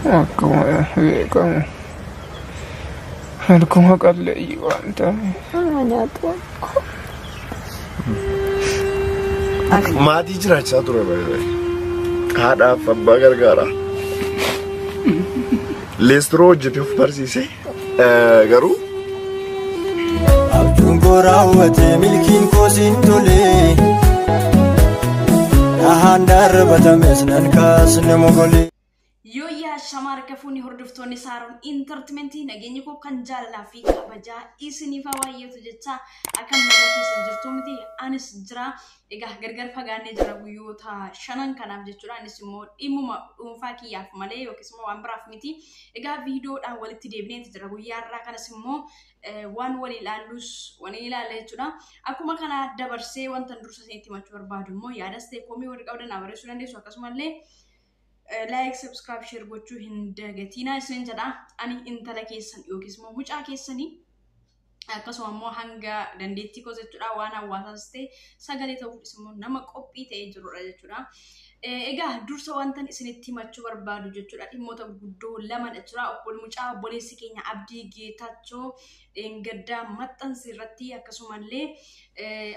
Akkuma beekamu harkuma qalleeyyii waan ta'eef. Nyaatu. Maatii jiraachaa ture baay'ee. Haadhaaf abbaa gargaara. Leestiroo hojjetee of barsiise garuu. Abjuun koo raawwate milkiin koo siin tole. Dhahaan darbatames nan kaasne mogolee. Yoo yaa shamaara fuunni hordoftoonni Saaroon Entertainmentii, nageenyi koo kan jaalalaa fi kabajaa isiniif baay'eetu jecha. Akkam, nagaa keessan jirtu miti? Anis jira. Egaa gargar fagaannee jira guyyoota shanan kanaaf jechuudha. Anis immoo dhimmuma dhuunfaa kiyyaaf malee yookiis immoo waan biraaf miti. Egaa viidiyoodhaan walitti deebineeti jira. Guyyaa irraa kanas immoo waan walii ilaallus walii ilaalla jechuudha. Akkuma kana dabarsee wanta dursa isinitti himachuu barbaadu immoo, yaadas ta'e komii warri qabdan naa barreessuu dandeessu, akkasumallee like, subscribe, share gochuu hin dagatinaa isin jedha. Ani intala keessan yookiis immoo mucaa keessanii, akkasuma immoo hanga dandeettii koo jechuudha, waan hawaasaas ta'e sagalee ta'uufis immoo nama qophii ta'ee jirudha jechuudha. Egaa dursa wantan isinitti himachuu barbaadu jechuudha, dhimmoota gurguddoo lamadha jechuudha. Mucaa obboleessi keenya Abdii Geetachoo dheengaddaa maxxansi irratti, akkasumallee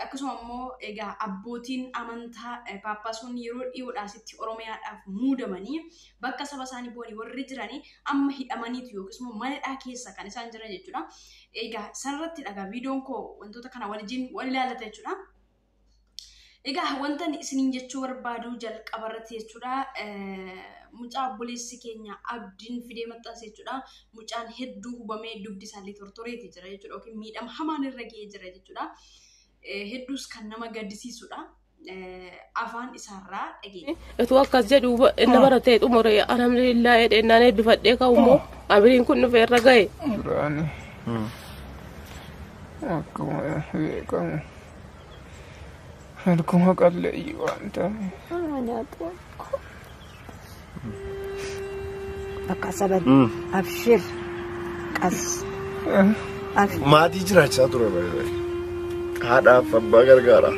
akkasuma immoo egaa abbootiin amantaa paappaasonni yeroo dhiyoodhaasitti Oromiyaadhaaf muudamanii bakka saba isaanii bu'anii warri jiranii amma hidhamaniitu yookiis immoo mana keessa kan isaan jiran jechuudha. Egaa sanarratti dhagaa viidiyoon koo wantoota kana waliin wal ilaallata jechuudha. Egaa wanta isiniin jechuu barbaadu jalqaba irratti jechuudha. Mucaa obboleessi keenya Abdiin fidee maxxanse jechuudha. Mucaan hedduu hubamee dugdi isaallee tortoreeti jira jechuudha. Yookiin miidhama hamaan irra ga'ee jira jechuudha. Hedduus kan nama gaddisiisudha. Afaan isaarraa dhageenya. Utuu akkas jedhu inni baratee xumure, alhamdulillah jedhee naan eebbifadhee ka'u immoo amiriin kun dhufee irra ga'e. Duraanii akkuma beekamu harkuma qalleeyyii waan ta'eef. Nyaatu. Bakka saban. Abshir. Qas. Maatii jiraachaa ture baay'ee. Haadhaaf abbaa gargaara.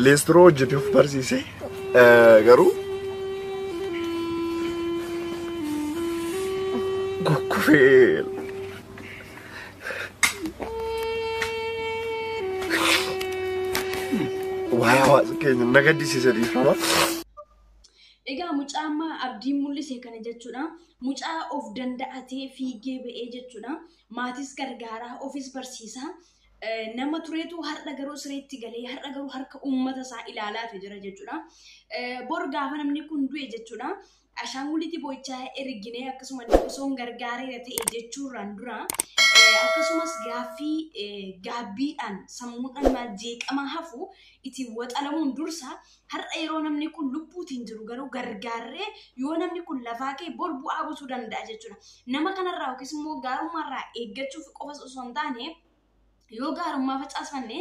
Leestiroo hojjetee of barsiise garuu kukkufee. Waa'ee hawaasa keenya na gaddisiisa, dhiifama. Egaa mucaa amma Abdiin mul'ise kana jechuudha. Mucaa of danda'atee fiigee ba'ee jechuudha. Maatis gargaaraa, ofis barsiisaa. Nama tureetu har'a garuu sireetti galee, har'a garuu harka uummata isaa ilaalaatu jira jechuudha. Bor gaafa namni kun du'e jechuudha, ashaanguliitii boo'ichaa erginee akkasuma osoo hin gargaareera ta'e jechuurraan dura, akkasumas gaaffii gaabbiidhaan sammuudhaan maal jeeqama hafu ittiin waxalamuun dursa, har'a yeroo namni kun lubbuutiin jiru garuu gargaarree yoo namni kun lafaa ka'e bor bu'aa buusuu danda'a jechuudha. Nama kanarraa yookiis immoo gaarummaarraa eeggachuuf qofas osoo hin taane, yoo gaarummaa facaafanne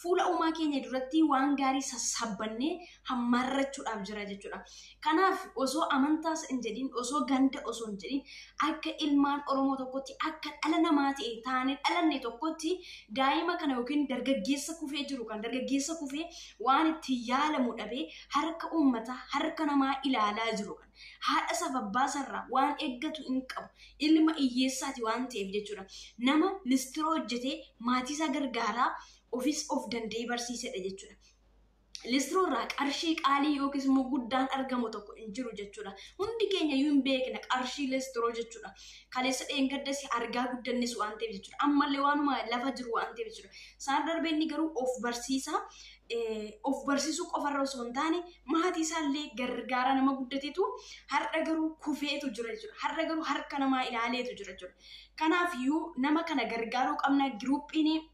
fuula uumaa keenya duratti waan gaarii sassaabannee hammaarrachuudhaaf jira jechuudha. Kanaaf osoo amantaas hin jedhin, osoo ganda osoo hin jedhin, akka ilmaan Oromoo tokkotti, akka dhala namaa ta'e taanee dhalanne tokkotti, daa'ima kana yookiin dargaggeessa kufee jiru kan dargaggeessa kufee waan itti yaalamu dhabee harka uummataa, harka namaa ilaalaa jiru kan haadha isaaf abbaa isaarraa waan eeggatu hin qabu, ilma hiyyeessaati waan ta'eef jechuudha. Nama listiroo hojjetee maatii isaa gargaaraa ofis of danda'ee barsiisedha jechuudha. Listiroo irraa qarshii qaalii yookiis immoo guddaan argamu tokko hin jiru jechuudha. Hundi keenya iyyuu hin beekna qarshii listiroo jechuudha. Kaleessa dheengaddas argaa guddannes waan ta'eef jechuudha. Ammallee waanuma lafa jiru waan ta'eef jechuudha. Isaan darbee inni garuu of barsiisa. Of barsiisuu qofarra osoo hin taane maatii isaallee gargaara nama guddateetu har'a garuu kufeetu jira jechuudha. Har'a garuu harka namaa ilaaleetu jira jechuudha. Kanaaf iyyuu nama kana gargaaruu qabna. Giruuphiin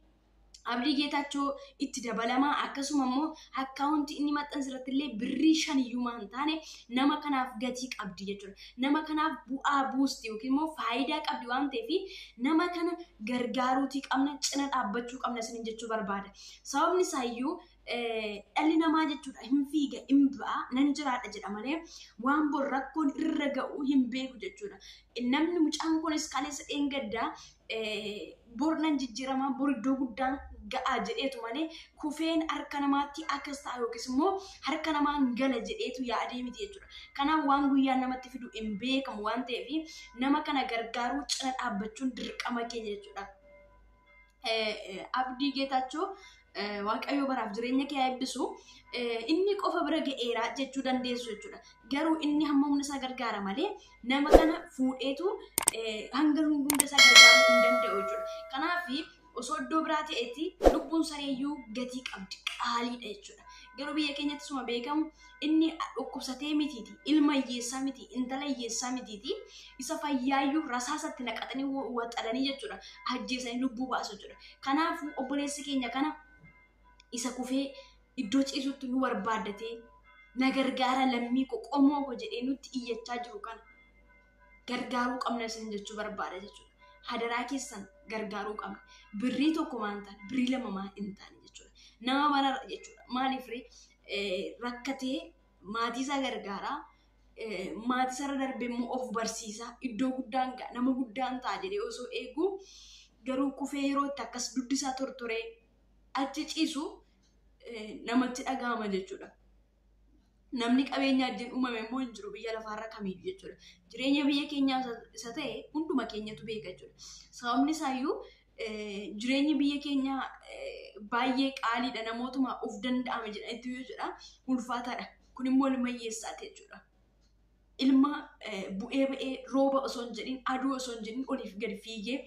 Abdii Geetaachoo itti dabalamaa, akkasuma immoo akkaawuntii inni maxxanse irratti illee birrii 5 iyyuu maan taane nama kanaaf gatii qabdi jechuudha. Nama kanaaf bu'aa buusti yookiin immoo faayidaa qabdi waan ta'eef nama kana gargaaruutii qabna, cina dhaabbachuu qabna isiniin jechuu barbaada. Sababni isaayyuu Dhalli namaa jechuudha hin fiiga, hin ba'a, nan jiraadha jedha malee waan bor rakkoon irra ga'u hin beeku jechuudha. Namni mucaan kunis kaleessa dheengaddaa bor nan jijjiiramaa, bor iddoo guddaan ga'aa jedheetu malee kufeen harka namaatti akkas ta'a yookiis immoo harka namaan gala jedheetu yaadee miti jechuudha. Kanaaf waan guyyaan namatti fidu hin beekamu waan ta'eef nama kana gargaaruu cina dhaabbachuun dirqama keenya jechuudha. Abdii Geetaachoo, Waaqayyo baraaf jireenya kee eebbisu. Inni qofa bira ga'eera jechuu dandeessu jechuudha. Garuu inni hamma humna isaa gargaara malee nama kana fuudheetu hanga hunda isaa gargaaruu hin danda'u jechuudha. Kanaaf osoo iddoo biraa ta'etti lubbuun sareeyyuu gatii qabdi, qaaliidha jechuudha. Garuu biyya keenyatti suma beekamu inni dhukkubsatee mitiiti, ilma hiyyeessaa miti, intala hiyyeessaa mitiiti, isa fayyaayyuu rasaasatti naqatanii waxalanii jechuudha, ajjeesanii lubbuu baasu jechuudha. Kanaafuu obboleessi keenya kana isa kufee iddoo ciisutti nu barbaaddatee na gargaara lammii koo, qomoo koo jedhee nutti iyyachaa jiru kana gargaaruu qabna isin jechuu barbaada jechuudha. Hadaraa keessan gargaaruu qabna. Birrii tokko maan taane, birrii lama maan hin taane jechuudha. Nama marara jechuudha. Maaliif ree, rakkatee maatii isaa gargaaraa, maatii isaarra darbee immoo of barsiisaa, iddoo guddaan ga'a, nama guddaan ta'a jedhee osoo eegu garuu kufee yeroo itti akkas dugdi isaa tortoree achi ciisu namatti dhaga'ama jechuudha. Namni qabeenya wajjin uumame immoo hin jiru biyya lafaarra kamiyyuu jechuudha. Jireenya biyya keenyaa isa ta'e hunduma keenyatu beeka jechuudha. Sababni isaayyuu jireenyi biyya keenyaa baay'ee qaaliidha, namootuma of danda'ame jedhanitti jechuudha, ulfaataadha. Kun immoo ilma hiyyeessaati jechuudha. Ilma bu'ee ba'ee rooba osoo hin jedhin, aduu osoo hin jedhin oliif gadi fiigee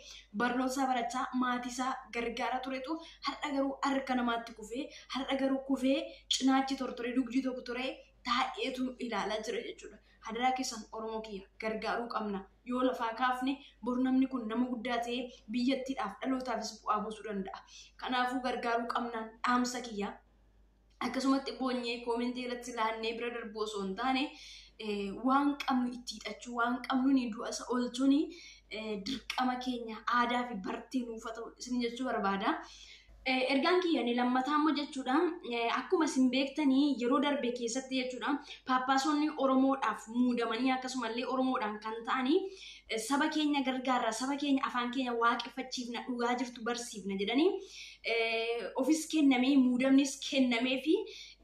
barnoota isaa barachaa maatii isaa gargaara turetu har'a garuu harka namaatti kufee, har'a garuu kufee cinaachi tortoree dugdi tokko turee taa'eetu ilaalaa jira jechuudha. Hadaraa keessan Oromoo kiyya, gargaaruu qabna. Yoo lafaa kaafne bor namni kun nama guddaa ta'ee biyyattiidhaaf dhalootaafis bu'aa buusuu danda'a. Kanaafuu gargaaruu qabnaan dhaamsa kiyya. Akkasumatti boonyee koomentii irratti laannee bira darbuu osoo hin taane waan qabnu itti hidhachuu, waan qabnu ni du'a isa oolchuun dirqama keenya, aadaa fi bartee nuuf haa ta'u isin jechuu barbaada. Ergaan kiyya inni lammataa immoo jechuudha, akkuma isin beektanii yeroo darbe keessatti jechuudha, paappaasonni Oromoodhaaf muudamanii akkasumallee Oromoodhaan kan ta'anii saba keenya gargaarra, saba keenya afaan keenya waaqeffachiifna, dhugaa jirtu barsiifna jedhanii ofis kennamee muudamnis kennamee fi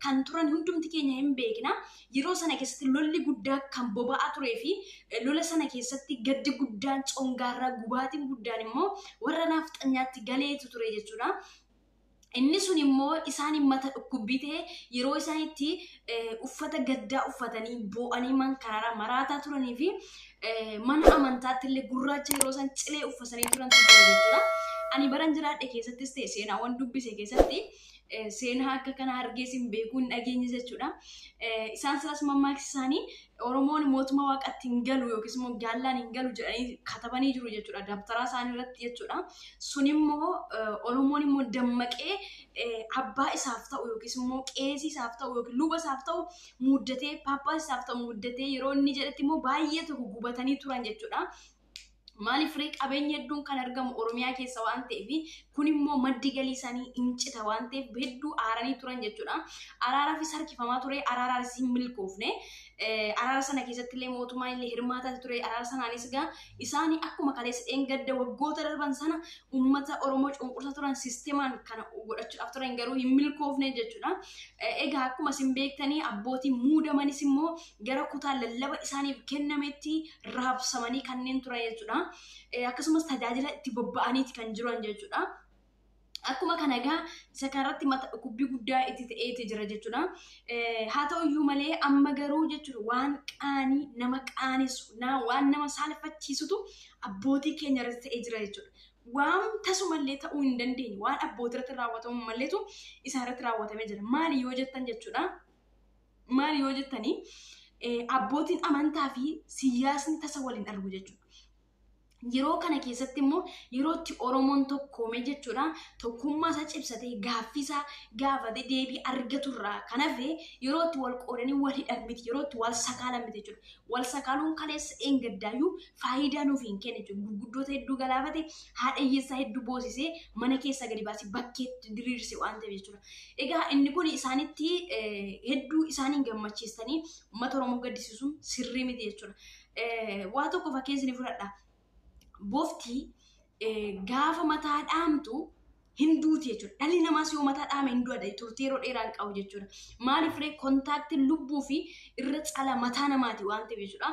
kan turan hundumti keenya hin beekna. Yeroo sana keessatti lolli guddaa kan boba'aa turee fi lola sana keessatti gaddi guddaan, congaarraa gubaatiin guddaan immoo warra naafxanyaatti galeetu ture jechuudha. Inni sun immoo isaan mata dhukkubbii ta'e, yeroo isaan itti uffata gaddaa uffatanii boo'anii mankararaa maraataa turanii fi mana amantaatti illee gurraacha yeroo isaan cilee uffatanii turan ture jechuudha. Ani baran jiraadhe keessattis ta'e seenaawwan dubbise keessatti seenaa akka kana argees hin beekuu, hin dhageenye jechuudha. Isaan silas mammaaksi isaanii Oromoon mootummaa waaqatti hin galu yookiis immoo gaallaan hin galu jedhanii katabanii jiru jechuudha. Dabtaraa isaanii irratti jechuudha. Sun immoo Oromoon immoo dammaqee abbaa isaaf ta'u yookiis immoo qeesii isaaf ta'u yookiin luba isaaf ta'u muuddatee, paappaas isaaf ta'u muuddatee yeroo inni jedhetti immoo baay'ee tokko gubatanii turan jechuudha. Maaliif ree, qabeenya hedduun kan argamu Oromiyaa keessa waan ta'eef, kun immoo maddi galii isaanii hin cita waan ta'eef hedduu aaranii turan jechuudha. Araaraafis harkifamaa ture, araaraanis hin milkoofne. Araara sana keessatti illee mootummaan illee hirmaataa ture. Araara sanaanis egaa isaan akkuma kaleessa dheengadda waggoota darban sana uummata Oromoo cunqursa turan sisteemaan kana godhachuudhaaf turan garuu hin milkoofne jechuudha. Egaa akkuma isin beektanii abbootiin muudamanis immoo gara kutaa lallaba isaaniif kennametti raabsamanii kanneen turan jechuudha. Akkasumas tajaajila itti bobba'aniiti kan jiran jechuudha. Akkuma kana egaa isa kanarratti mata dhukkubbii guddaa itti ta'eeti jira jechuudha. Haa ta'uyyuu malee amma garuu jechuudha waan qaanii nama qaanessu, waan nama saalfachiisutu abbootii keenya irratti ta'ee jira jechuudha. Waan tasumallee ta'uu hin dandeenye, waan abbootii irratti raawwatamu maleetu isaan irratti raawwatamee jira. Maali yoo jettan jechuudha. Maali yoo jettanii, abbootiin amantaa fi siyaasni tasa waliin argu jechuudha. Yeroo kana keessatti immoo yeroo itti Oromoon tokkoome jechuudha. Tokkummaa isaa cimsatee gaaffii isaa gaafatee deebii argaturraa kan hafe yeroo itti wal qoodanii wal hidhan miti, yeroo itti wal sakaalan miti jechuudha. Wal sakaaluun kaleessa dheengaddaayyuu faayidaa nuuf hin kenne jechuudha. Gurguddoota hedduu galaafate, haadha hiyyeessaa hedduu boosisee mana keessa gadi baasee bakkeetti diriirse waan ta'eef jechuudha. Egaa inni kun isaanitti hedduu isaaniin gammachiistanii uummata Oromoo gaddisiisuun sirrii miti jechuudha. Waa tokko fakkeessa ni fudhadha. Bofti gaafa mataa dhaamtu hin duuti jechuudha. Dhalli namaas yoo mataa dhaame hin du'a, turtii yeroo dheeraa hin qabu jechuudha. Maaliif ree? Kontaaktiin lubbuu fi irra caala mataa namaati waan ta'eef jechuudha.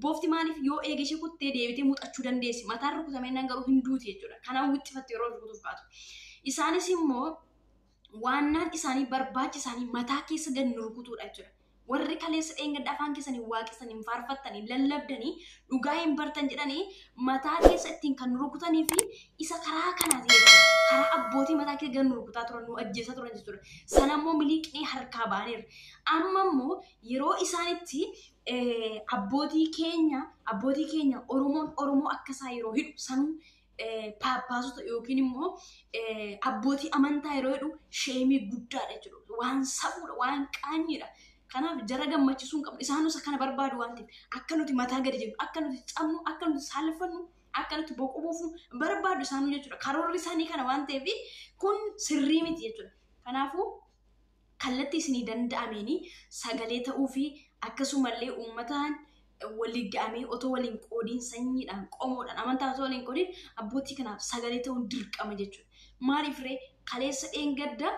Bofti maaliif yoo eege ishee kuttee deebitee muuxachuu dandeessi. Mataan rukutamee nan garuu hin duuti jechuudha. Kanaaf wixxifatti yeroo rukutuuf kaatu. Isaanis immoo waannaan isaanii barbaachisaanii mataa keessa gad nu rukutuudha jechuudha. Warri kaleessa dheengadda afaan keessanii waaqessanii faarfattanii lallabdanii dhugaa hin bartan jedhanii mataa keessa ittiin kan nu rukutanii fi isa karaa kanaati jechuudha. Karaa abbootii mataa keessa gad nu rukutaa turan, nu ajjeesaa turan jechuudha. Sana immoo miliqnee harkaa baaneerra. Amma immoo yeroo isaanitti abbootii keenya Oromoon Oromoo akka isaa yeroo hidhu, sanuu paappaasota yookiin immoo abbootii amantaa yeroo hidhu, sheemii guddaadha jechuudha. Waan safuudha, waan qaanyiidha. Kanaaf jara gammachiisuu hin qabnu. Isaanus akkana barbaadu waan ta'eef, akka nuti mataa gadi jennu, akka nuti cabnu, akka nuti saalfannu, akka nuti boqu buufnu barbaadu isaanuu jechuudha. Karoorri isaanii kana waan ta'eef kun sirrii miti jechuudha. Kanaafuu kallattii isinii danda'ameeni sagalee ta'uu fi akkasumallee uummataan waliin ga'amee otoo waliin qoodiin, sanyiidhaan, qomoodhaan, amantaa otoo waliin qoodiin abbootii kanaaf sagalee ta'uun dirqama jechuudha. Maaliif ree? Kaleessa dheengadda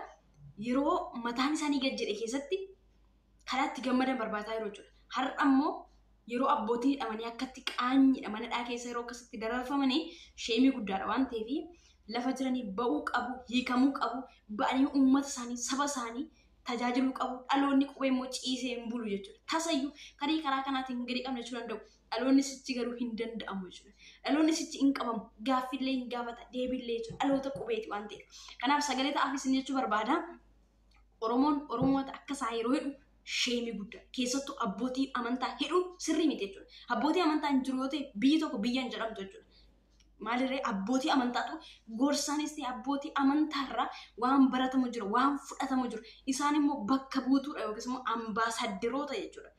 yeroo mataan isaanii gad jedhe keessatti karaa itti gammadan barbaadaa yeroo jechuudha. Har'a immoo yeroo abbootiin hidhamanii akkatti qaanyiidha manadhaa keessa yeroo akkasitti dararfamanii sheemii guddaadha waan ta'eef, lafa jiranii ba'uu qabu, hiikamuu qabu, ba'anii uummata isaanii, saba isaanii tajaajiluu qabu. Dhaloonni qubee immoo ciisee hin bulu jechuudha. Tasayyuu karii karaa kanaatiin gadi qabna jechuu danda'u. Dhaloonni sichi garuu hin danda'amu jechuudha. Dhaloonni sichi hin qabamu. Gaaffiillee hin gaafata, deebiillee jechuudha. Dhaloota qubeeti waan ta'eef. Kanaaf sagalee ta'aaf isin jechuu barbaada. Oromoon Oromoota akka isaa yeroo hidhu sheemii guddaa, keessattuu abbootii amantaa hidhuun sirrii miti jechuudha. Abbootii amantaa hin jiru yoo ta'e biyyi tokko biyya hin jedhamtu jechuudha. Maalirree, abbootii amantaatu gorsaanis ta'e abbootii amantaarraa waan baratamu jira, waan fudhatamu jira. Isaan immoo bakka buutuudha yookiis immoo ambaasadderoota jechuudha.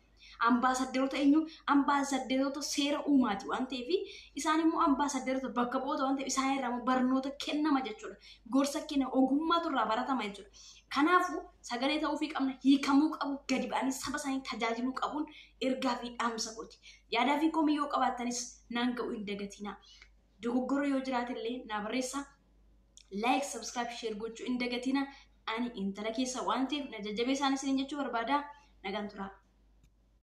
Ambaasadderoota eenyu? Ambaasadderoota seera uumaati waan ta'eef, isaan immoo ambaasadderoota bakka bu'oota waan ta'eef, isaan irraa immoo barnoota kennama jechuudha. Gorsa kenna, ogummaatu irraa baratama jechuudha. Kanaafuu sagalee ta'uufii qabna, hiikamuu qabu, gadi ba'anii saba isaanii tajaajiluu qabuun ergaa fi dhaamsa kooti. Yaadaa fi komii yoo qabaattanis naan ga'uu hin dagatinaa. Dogoggora yoo jiraate illee naa barreessaa. Like, subscribe, share gochuu hin dagatinaa. Ani intala keessa waan ta'eef na jajjabeessaan isiniin jechuu barbaada. Nagaan turaa.